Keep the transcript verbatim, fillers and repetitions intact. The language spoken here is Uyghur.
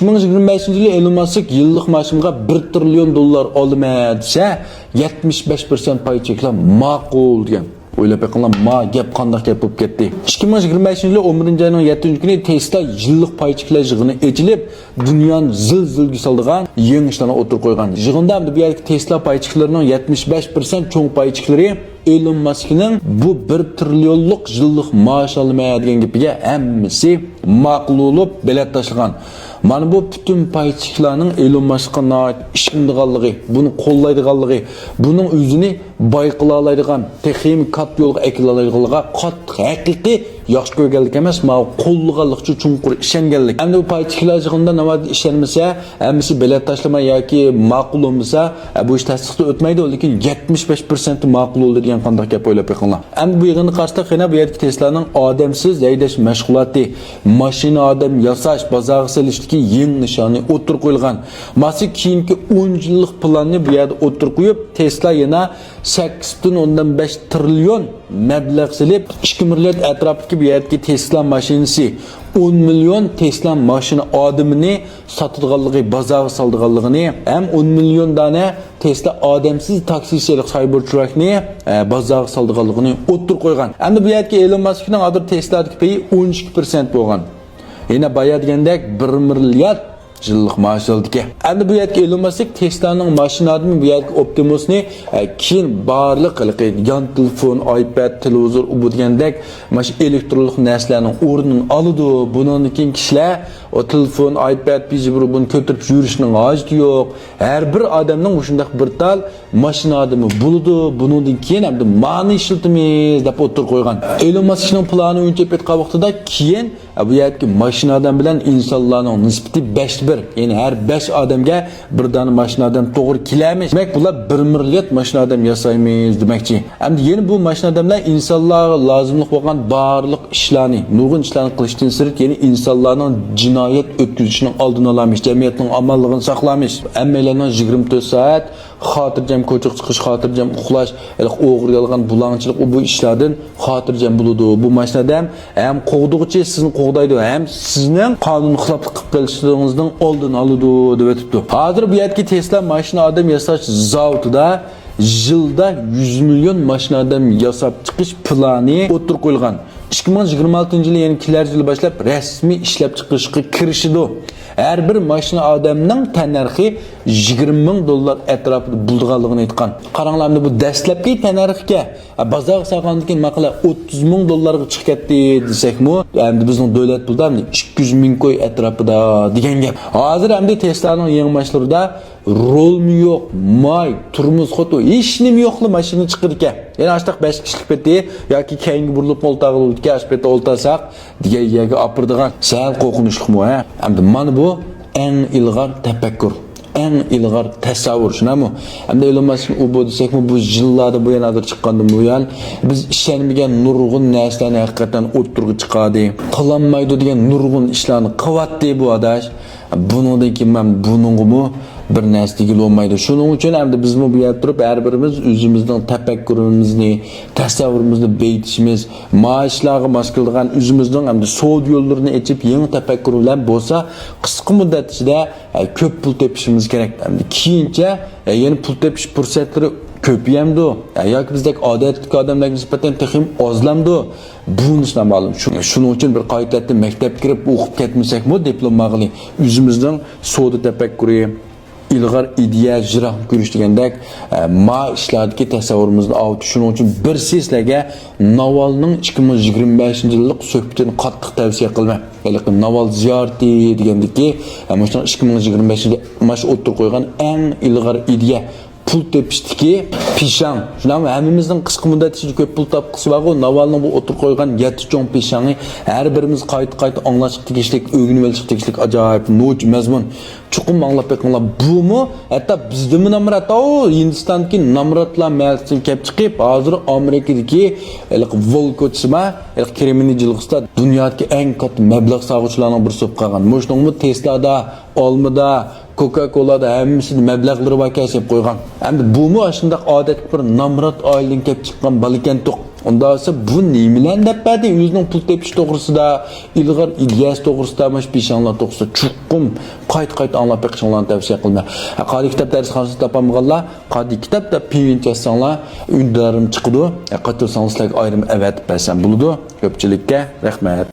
ئىككى مىڭ يىگىرمە بەشىنچى يىلى ئېلون ماسك يىللىق مائاشىمغا بىر تىرىليون دوللار ئالىمەن دېسە، يەتمىش بەش پىرسەنت پاي چەكلەپ ماقۇل دېگەن. ئويلاپ بېقىڭلار، ما گەپ قانداق گەپ بولۇپ كەتتى. ئىككى مىڭ يىگىرمە بەشىنچى يىلى ئون بىرىنچى ئاينىڭ يەتتىنچى كۈنى تېسلا يىللىق پاي چەكلەش يىغىنى ئېچىلىپ، دۇنيانى زىل-زىلگە سالىدىغان يېڭى ئىشلارنى ئوتتۇرىغا قويغان. يىغىندا ئەمدى بۇ يەردىكى تېسلا پاي چەكلىرىنىڭ يەتمىش بەش پىرسەنت چوڭ پاي چەكلىرى ئېلون ماسكنىڭ بۇ بىر تىرىليونلۇق يىللىق مائاش ئالىمەن دېگەن گېپىگە ھەممىسى ماقۇل بولۇپ بېلەت تاشلىغان. مانا بۇ پۈتۈن پاي چەكلەرنىڭ ئېلون ماسكقا ناھايىتى ئىشىنىدىغانلىقى، بۇنى قوللايدىغانلىقى، بۇنىڭ ئۆزىنى بايقىلالايدىغان، تېخىمۇ كاتتا يولغا ئەكېلەلەيدىغانلىقىغا قاتتىق ھەقىقىي ياخشى كۆرگەنلىك ئەمەس، ماۋۇ قوللىغانلىقى ئۈچۈن چوڭقۇر ئىشەنگەنلىك. ئەمدى بۇ پاي چەكلەر يىغىنىدا ناۋادا ئىشەنمىسە، ھەممىسى بېلەت تاشلىما ياكى ماقۇل بولمىسا، ئە، بۇ ئىش تەستىقتىن ئۆتمەيدۇ، لېكىن يەتمىش بەش پىرسەنتى ماقۇل بولدى دېگەن قانداق گەپ، ئويلاپ بېقىڭلار. ئەمدى بۇ يىغىندا قارىساق، يەنە بۇ يەردىكى تېسلانىڭ ئادەمسىز ھەيدەش مەشغۇلاتى، ماشىنا ئادەم ياساش، بازارغا سېلىشتىكى يېڭى نىشانى ئوتتۇرىغا قويۇلغان. ماسك كېيىنكى ئون يىللىق پىلاننى بۇ يەردە ئوتتۇرىغا قويۇپ، تېسلا يەنە سەككىز پۈتۈن ئوندىن بەش تىرىليون مەبلەغ سېلىپ، ئىككى مىليارد ئەتراپىدىكى بۇ يەردىكى تېسلا ماشىنىسى، ئون مىليون تېسلا ماشىنا ئادىمىنى ساتىدىغانلىقى، بازارغا سالىدىغانلىقىنى ھەم ئون مىليون دانە تېسلا ئادەمسىز تاكسىسى، سايبېرتراكنى، ئە، بازارغا سالىدىغانلىقىنى ئوتتۇرىغا قويغان. ئەمدى بۇ يەردىكى ئېلون ماسكنىڭ ھازىر تېسلادىكى پېيى ئون ئىككى پىرسەنت بولغان. يەنە بايا دېگەندەك بىر مىليارد يىللىق مائاش ئالىدىكەن. ئەمدى بۇ يەردىكى ئېلون ماسك تېسلانىڭ ماشىنا ئادىمى بۇ يەردىكى ئوپتىمۇسنى، ئە، كېيىن بارلىق ھېلىقى يان تېلېفون، ئايپاد، تېلېۋىزور، ئۇ بۇ دېگەندەك مانا شۇ ئېلېكترونلۇق نەرسىلەرنىڭ ئورنىنى ئالىدۇ. بۇنىڭدىن كېيىن كىشىلەر ئۇ تېلېفون، ئايپاد، پىجى بىر بۇنى كۆتۈرۈپ يۈرۈشنىڭ ھاجىتى يوق. ھەر بىر ئادەمنىڭ مۇشۇنداق بىر تال ماشىنا ئادىمى بولىدۇ، بۇنىڭدىن كېيىن ئەمدى مانى ئىشلىتىمىز دەپ ئوتتۇرىغا قويغان. ئېلون ماسكنىڭ پىلانى بويىچە ئېيتقان ۋاقتىدا كېيىن، ئە، بۇ يەردىكى ماشىنا ئادەم بىلەن ئىنسانلارنىڭ نىسبىتى بەشتە بىر، يەنى ھەر بەش ئادەمگە بىر دانە ماشىنا ئادەم توغرا كېلەرمىش. دېمەك، بۇلار بىر مىليارد ماشىنا ئادەم ياسايمىز دېمەكچى. ئەمدى يەنە بۇ ماشىنا ئادەملەر ئىنسانلارغا لازىملىق بولغان بارلىق ئىشلارنى، نۇرغۇن ئىشلارنى قىلىشتىن سىرت، يەنە ئىنسانلارنىڭ جىنايەت ئۆتكۈزۈشىنىڭ ئالدىنى ئالامىش، جەمئىيەتنىڭ ئامانلىقىنى ساقلامىش، ھەممەيلەننىڭ يىگىرمە تۆت سائەت خاتىرجەم كوچىغا چىقىش، خاتىرجەم ئۇخلاش، ھېلىقى ئوغرى، يالغان، بۇلاڭچىلىق، ئۇ بۇ ئىشلاردىن خاتىرجەم بولىدۇ. بۇ ماشىنا ئادەم ھەم قوغدىغۇچى سىزنى قوغدايدۇ، ھەم سىزنىڭ قانۇن خىلاپلىق قىلىپ قېلىشىڭىزنىڭ ئالدىنى ئالىدۇ، دەپ ئۆتۈپتۇ. ھازىر بۇ يەردىكى تېسلا ماشىنا ئادەم ياساش زاۋۇتىدا يىلدا يۈز مىليون ماشىنا ئادەم ياساپ چىقىش پىلانى ئوتتۇرىغا قويۇلغان. ئىككى مىڭ يىگىرمە ئالتىنچى يىلى، يەنى كېلەر يىلى باشلاپ رەسمىي ئىشلەپ چىقىرىشقا كىرىشىدۇ. ھەر بىر ماشىنا ئادەمنىڭ تەننەرخى يىگىرمە مىڭ دوللار ئەتراپىدا بولىدىغانلىقىنى ئېيتقان. قاراڭلار، ئەمدى بۇ دەسلەپكى تەننەرخكە، ھە، بازارغا سالغاندىن كېيىن ماقۇل ئوتتۇز مىڭ دوللارغا چىقىپ كەتتى دېسەكمۇ، ئەمدى بىزنىڭ دۆلەت پۇلىدا ئەمدى ئىككى يۈز مىڭ كوي ئەتراپىدا دېگەن گەپ. ھازىر ئەمدى تېسلانىڭ يېڭى ماشىنىلىرىدا رولمۇ يوق، ماي، تورمۇز قوتۇ، ھېچنېمە يوقلا ماشىنا چىقىدىكەن. يەنە ئاشتاق بەش كىشىلىك پېتى ياكى كەينىگە بۇرۇلۇپ ئولتۇرغىلى بولىدىكەن، ئاشۇ پېتى ئولتۇرساق دېگەن يەرگە ئاپىرىدىغان. سەل قورقۇنچلۇقمۇ، ھە؟ ئەمدى مانا بۇ ئەڭ ئىلغار تەپەككۇر، ئەڭ ئىلغار تەسەۋۋۇر، شۇنداقمۇ؟ ئەمدى ئېلون ماسكنى ئۇ بۇ دېسەكمۇ، بۇ يىللاردىن بۇيان، ھازىر چىققاندىن بۇيان بىز ئىشەنمىگەن نۇرغۇن نەرسىلەرنى ھەقىقەتەن ئوتتۇرىغا چىقاردى. قىلالمايدۇ دېگەن نۇرغۇن ئىشلارنى قىلىۋاتتى بۇ ئاداش. بۇنىڭدىن كېيىن مەن بۇنىڭغىمۇ بىر نەرسە دېگىلى بولمايدۇ. شۇنىڭ ئۈچۈن ئەمدى بىزمۇ بۇ يەردە تۇرۇپ، ھەر بىرىمىز ئۆزىمىزنىڭ تەپەككۇرىمىزنى، تەسەۋۋۇرىمىزنى بېيىتىشىمىز، مائاشلارغا ماس كېلىدىغان ئۆزىمىزنىڭ ئەمدى سودا يوللىرىنى ئېچىپ، يېڭى تەپەككۇر بىلەن بولسا، قىسقا مۇددەت ئىچىدە، ئە، كۆپ پۇل تېپىشىمىز كېرەك. ئەمدى كېيىنچە، ئە، يەنە پۇل تېپىش پۇرسەتلىرى كۆپىيەمدۇ؟ ئە، ياكى بىزدەك ئادەتتىكى ئادەملەرگە نىسبەتەن تېخىمۇ ئازلامدۇ؟ بۇنىسى نامەلۇم. شۇ-، شۇنىڭ ئۈچۈن بىر قايتىدىن مەكتەپكە كىرىپ ئوقۇپ كەتمىسەكمۇ، دىپلوم ئالغىلى، ئۆزىمىزنىڭ سودا تەپەككۇرى، ئىلغار ئىدىيە، يىراقنى كۆرۈش دېگەندەك، ئە، ما ئىشلاردىكى تەسەۋۋۇرىمىزنى ئاۋۇتۇش. شۇنىڭ ئۈچۈن بىر سىلەرگە ناۋالنىڭ ئىككى مىڭ يىگىرمە بەشىنچى يىللىق سۆھبىتىنى قاتتىق تەۋسىيە قىلىمەن. ھېلىقى ناۋال زىيارىتى دېگەندىكى، ئە، مۇشۇنىڭ ئىككى مىڭ يىگىرمە بەشىنچى يىلى ماش ئوتتۇرىغا قويغان ئەڭ ئىلغار ئىدىيە، پۇل تېپىشتىكى پىشاڭ. شۇنداقمۇ؟ ھەممىمىزنىڭ قىسقا مۇددەت ئىچىدە كۆپ پۇل تاپقۇسى بارغۇ. ناۋالنىڭ بۇ ئوتتۇرىغا قويغان يەتتە چوڭ پىشاڭى ھەر بىرىمىز قايتا-قايتا ئاڭلاشقا تېگىشلىك، ئۆگىنىۋېلىشقا تېگىشلىك ئاجايىپ نوچى مەزمۇن. چوقۇم ئاڭلاپ بېقىڭلار. بۇمۇ ھەتتا بىزدىنمۇ نامرات. ئاۋۇ ھىندىستاندىكى نامراتلار مەھەللىسىدىن كەپ چىقىپ، ھازىر ئامېرىكىدىكى ھېلىقى ۋول كوچىسىما، ھېلىقى كرېمنىي جىلغىسىدا دۇنيادىكى ئەڭ كاتتا مەبلەغ سالغۇچىلارنىڭ بىرسى بولۇپ قالغان. مۇشۇنىڭمۇ تېسلادا، ئالمىدا، كوكا كولادا ھەممىسىدە مەبلەغلىرى باركەن، سېلىپ قويغان. ئەمدى بۇمۇ ئاشۇنداق ئادەتتىكى بىر نامرات ئائىلىدىن كەپ چىققان بالىكەنتۇق. ئۇنداق بولسا بۇ نېمىلەرنى دەپ بەردى؟ ئۆزىنىڭ پۇل تېپىش توغرىسىدا، ئىلغار ئىدىيەسى توغرىسىدا، مانا شۇ پېشاڭلار توغرىسىدا چوقۇم قايتا-قايتا ئاڭلاپ بېقىشىڭلارنى تەۋسىيە قىلىمەن. ھە، قارىي كىتاب دەرسخانىسىدا تاپالمىغانلار، قارىي كىتاب دەپ پىنگۋىن يازساڭلار، ئۈندىدارىم چىقىدۇ. ھە، قاچۇرساڭلار سىلەرگە ئايرىم ئەۋەتىپ بەرسەم بولىدۇ. كۆپچىلىككە رەھمەت.